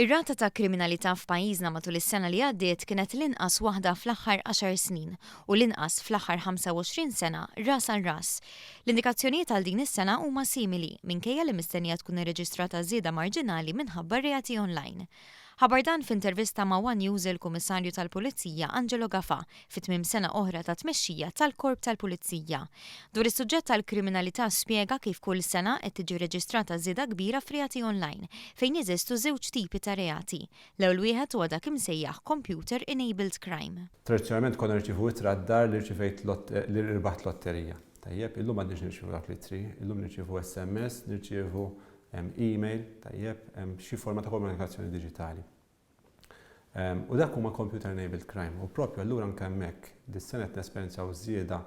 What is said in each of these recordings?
Ir-rata ta' kriminalità f'pajjiżna matul is-sena li għaddiet kienet l-inqas waħda fl-aħħar għaxar snin u l-inqas fl-aħħar 25 sena ras għal ras. L-indikazzjonijiet għal din is-sena huma simili, minkejja li mistennija tkun irreġistrata żieda marġinali minħabba r-reati online. Ħabbar dan f'intervista ma' one News il-Kummissarju tal-Pulizija Angelo Gafà fi tmiem sena oħra ta' tmexxija tal-Korp tal-Pulizija. Dwar is-suġġett tal-kriminalità spjega kif kull sena qed tiġi rreġistrata żieda kbira f'reati online, fejn jeżistu żewġ tipi ta' reati. L-ewwel wieħed huwa dak imsejjaħ computer enabled crime. Tradizzjonalment konna nirċievu ittra d-dar li rċivejt li rbaħt lotterija. Tajjeb, illum m'għadniex nirċievu dawk l-ittri, illum nirċievu SMS, nirċievu email, tajjeb, xi forma ta' komunikazzjoni diġitali. U dak huma computer enabled crime u propju allura anke hemmhekk dis-sena qed nesperjenzaw żieda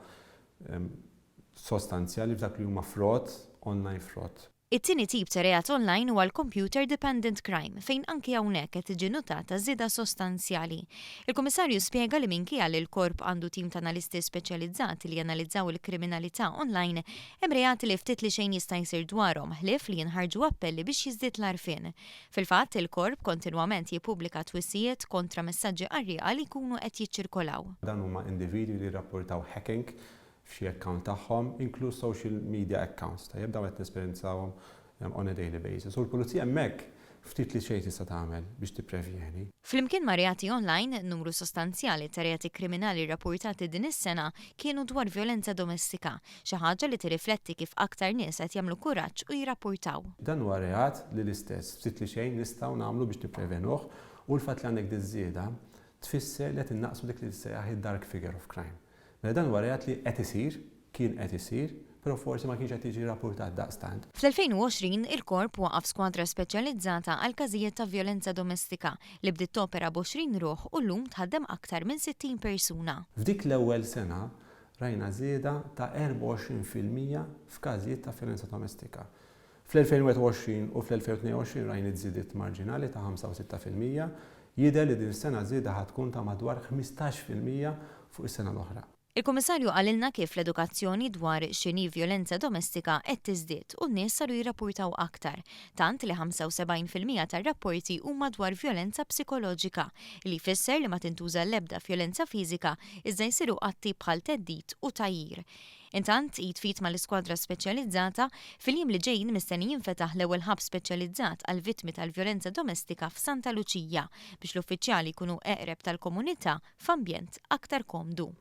sostanzjali f'dak li huma fraud, online fraud. It-tieni tip ta' reat online huwa l-computer dependent crime fejn anki hawnhekk qed tiġi nnutata żieda sostanzjali. Il-Kummissarju spjega li minkejja li l-Korp għandu tim ta' analisti speċjalizzati li janalizzaw il-kriminalità online, hemm reati li ftit li xejn jista' jsir dwarhom ħlief li jinħarġu appelli biex jiżdied l-għarfien. Fil-fatt, il-Korp kontinwament jippubblika twissijiet kontra messaġġi qarrieqa li jkunu qed jiċċirkolaw. Dawn huma individwi li jirrapportaw hacking f'xi account tagħhom, inkluż social media accounts. Tajjeb, dawn qed nesperjenzawhom on a daily basis. U l-pulizija hemmhekk ftit li xejn tista' tagħmel biex tipprevjeni. Flimkien ma' reati online, numru sostanzjali ta' reati kriminali rrappurtati din is-sena kienu dwar vjolenza domestika, Xi ħaġa li tirrifletti kif aktar nies qed jagħmlu kuraġġ u jirrappurtaw. Dan huwa reat li l-istess, ftit li xejn nistgħu nagħmlu biex nipprevenuh u l-fatt li għandek diż-żieda tfisser li qed innaqqsu dik li tissejjaħ id-dark figure of crime. Mela dan huwa reat li qed isir, kien qed isir, però forsi ma kienx qed jiġi rrappurtat daqstant. Fl-2020, il-Korp waqqaf skwadra speċjalizzata għal każijiet ta' vjolenza domestika li bdiet topera b'20 ruħ u llum tħaddem aktar minn 60 persuna. F'dik l-ewwel sena, rajna żieda ta' 24% f'każijiet ta' vjolenza domestika. Fl-2021 u fl-2022 rajniet żidiet marġinali ta' 5 u 6%. Jidher li din is-sena ż-żieda ħa tkun ta' madwar 15% fuq is-sena l-oħra. Il-Kummissarju qalilna kif l-edukazzjoni dwar x'inhi vjolenza domestika qed tiżdied u n-nies saru jirrappurtaw aktar, tant li 75% tar-rapporti huma dwar vjolenza psikoloġika, li jfisser li ma tintuża l-ebda vjolenza fiżika iżda jsiru atti bħal theddid u tgħajjir. Intant, id f'id mal-iskwadra speċjalizzata, fil-jiem li ġejjin mistenni jinfetaħ l-ewwel hub speċjalizzat għall-vittmi tal-vjolenza domestika f'Santa Luċija biex l-uffiċjali jkunu eqreb tal-komunità f'ambjent aktar komdu.